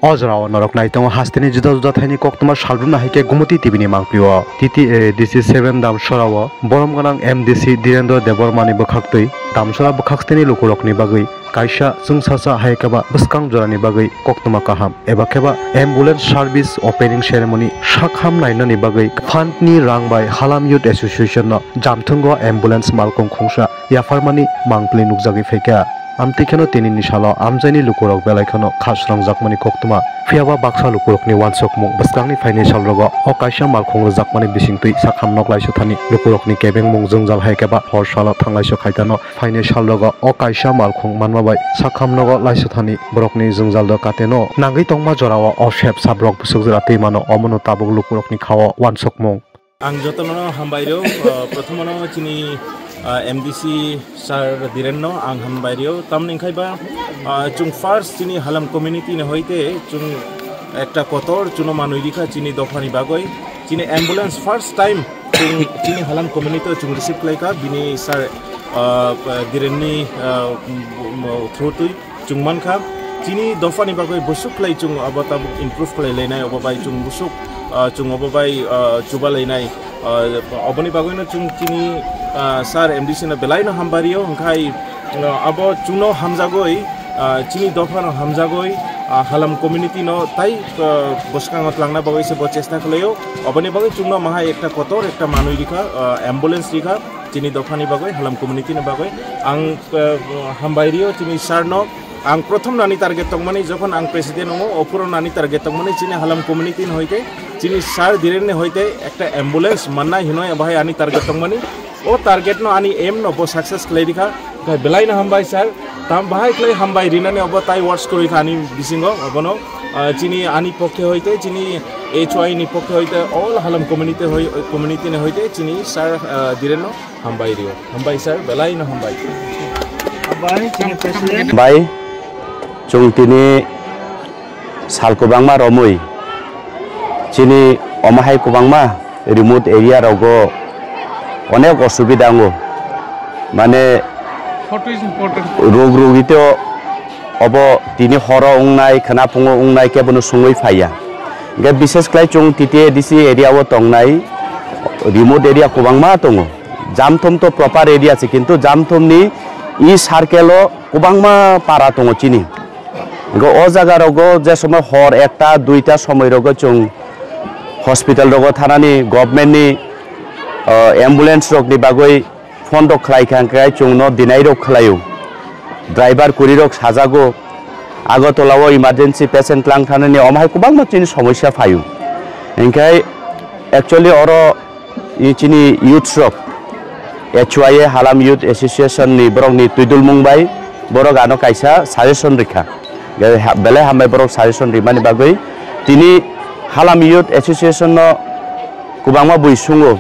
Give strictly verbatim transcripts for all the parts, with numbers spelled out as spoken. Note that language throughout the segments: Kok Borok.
O jorao norok nai tongo hasteni juda juda thaini koktwma salbrumna hai khe Gumoti T V ni mangpli o. T T A D C seven Damsora o borom gwnang M D C Direndra Debbarma ni bwkhaktwi Damsora bwkhaktwini lukurokni bagwi kaisa chwngsacha hai khe ba bwskang jorani bagwi koktwma kaham eba khe ba ambulance service opening ceremony sak ham nainani bagwi fund ni rang bai Halam Youth Association no Jamthungo ambulance malkhung khungsa yapharmani mangpli nukjagwi phaikha. Amtwi kheno tinini salo amchaini lukurok belai kheno kha srangjakmani koktwma. Phiyaba baksa lukurokni uansukmung bwskangni phainai salrogo o kaisa malkhung rwjakmani bisingtwi sakham nok laiswthani lukurokni kebengmung jwngjal hai khe ba hor salo thanglaiso khaitano phainai salrogo o kaisa malkhung manma bai sakham nogo laiswthani borokni jwngjal do kateno nangwi tongma jorao o sep sabrok bwswk jora twi mano omono tabuk lukurokni khao uansukmung. Ang jotono hambai rw, ah, prothomono chini, ah, M D C sir Diren no ang hambai rw. Tamni khai ba, ah, chung first chini Halam community ni hoite chung ekta kotor chuno manwi rikha chini dophani bagwi. Chini ambulance first time chung chini Halam community o chung receive khlai kha bini sir, ah, Diren ni, ah, through twi. Chung mankha, chini dophani bagwi bwswk khlai chung abo tabuk improve khlai lainai, obo bai chung bwswk, ah, chung obo bai, ah, chuba lainai. Ah, oboni bagwino chung chini, ah, sir M D C no belai no hambai rw, hwnkhe, ah, abo chwngno hamjagwi, ah, chini dophano hamjagwi, ah, Halam community no tai, ah, bwskango twlangna bagwi se bo chesta khlaio. Oboni bagwi chwngno mahai ekta kotor ekta manwi rikha, ah, ambulance rikha. Chini dophani bagwi, Halam community ni bagwi ang, eh, hambai rw chini sir no. Ang prothom nani target tongmani, jokhon ang president wngo, ophuru nani target tongmani chini Halam community ni hoite, chini sir Diren ni hoite ekta ambulance mannai hinwi bahai ani target tongmani. O target no ani aim no bo success khlai rikha. Khai belai no hambai sir. Tam bahai khlai hambai rinani obo tai works kwrwi kha ani bisingo obono, ah, chini ani pokhe hoite, chini H Y ni pokhe hoite, all Halam community hoi-, community ni hoite chini sir, ah, Diren no hambai rio. Hambai sir, belai no hambai. Hambai, chini president. Bai, chung tini sal kwbangma romwi chini omo hai kwbangma remote area rogo onek osubida wngo. Mane rog rogito obo tini horo wngnai, khwna phungo wngnai kebono sungwi phaiya. Hwnkhe bishes khlai chwng T T A D C area o tongnai remote area kwbangma tongo. Jamthum to proper area se, kintu Jamthum ni e circle o kwbangma para tongo chini. Hwnkhe o jaga rogo je somoi hor ekta, duita somoi rogo chwng hospital rogo thanani government ni, o, ambulance rok ni bagwi phone rok khlai kha, hwnkhe chwngno dinai rok khlaio. Driver kwrwi rok sajago. Agartala o emergency patient tlang thanani omo hai kwbangma chini somosya phaio. Hwnkhe actually oro I chini youths rok, H Y A Halam Youth Association ni borok ni twidulmung bai borok ano kaisa suggestion rikha. Belai ha-, belai hambai borok suggestion rimani bagwi. Tini Halam Youth Association no kwbangma bui sungo,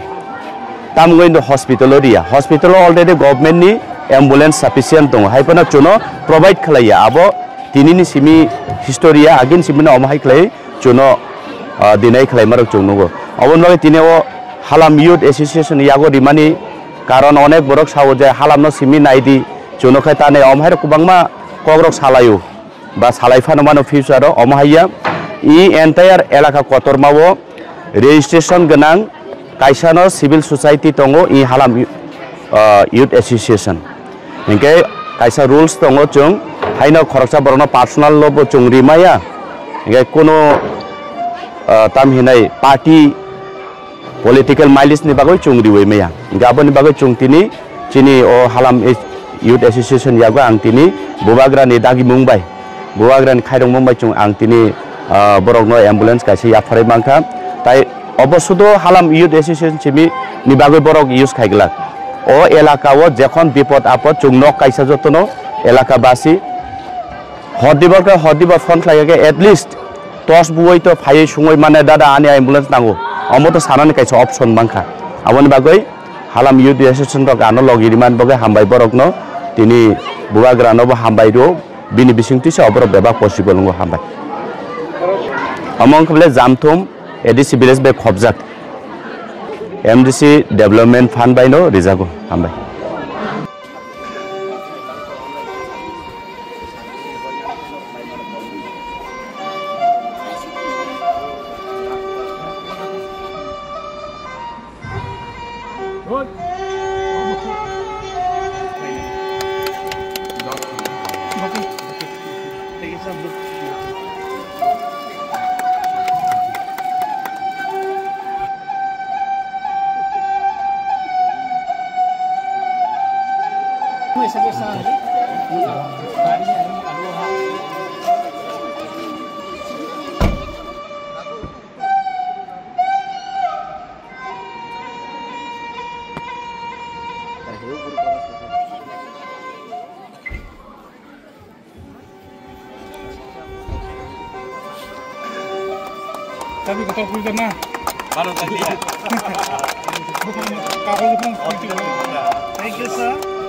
tamungwi no hospital o riya. Hospital o already government ni ambulance sufficient tongo, hai phano chuno provide khlaiya. Abo tini ni simi history ya, agin simi no omo hai khlai chuno, ah, dinai khlaimarok chwng nugo. Oboni bagwi tini o Halam Youth Association yago rimani karon onek borok sao je Halamno simi naidi, chwngno khe tanai, omo hai rok kwbangma kokrok salaio ba salai phano mano future o. Omo hai ya i entire elaka kotorma o registration gwnang kaisano civil society tongo, i Halam, ah, Youth Association. Hinkhe kaisa rules tongo, chwng haino khoroksa borokno personal no bo chwng rimaya, hinkhe kuno, ah, tam hinai party political mileage ni bagwi chwng riwi maya. Hinkhe aboni bagwi chwng tini chini o Halam As-, Youth Association yago ang tini bubagrani dagimung bai, bubagrani khairokmung bai chwng ang tini, ah, borokno ambulance kaisa yapharwi mankha. Tai obo sudo Halam Youth Association simi ni bagwi borok use khai glak. O elaka o jekhon bipod apod chwng nok kaisa jotono elaka basi hor dibar khe hor dibar phone khlai khe at least tos buwai to phaiwi sungwi mane, "Dada, ani ambulance nango." Omo to sanani kaisa option mankha. Aboni bagwi Halam Youth Association rok ano logi rimani bagwi hambai borokno, tini bubagrano bo hambai rwo. Bini bisingtwi se oborok bebak possible wngo, hambai. Omo wngkha bole Jamthum A D C village bai khobjak M D C development fund bai no rijago, hambai. Tapi kotor pulkan na. Baru tadi ya. Bukan, kapan bukan? Thank you, sir.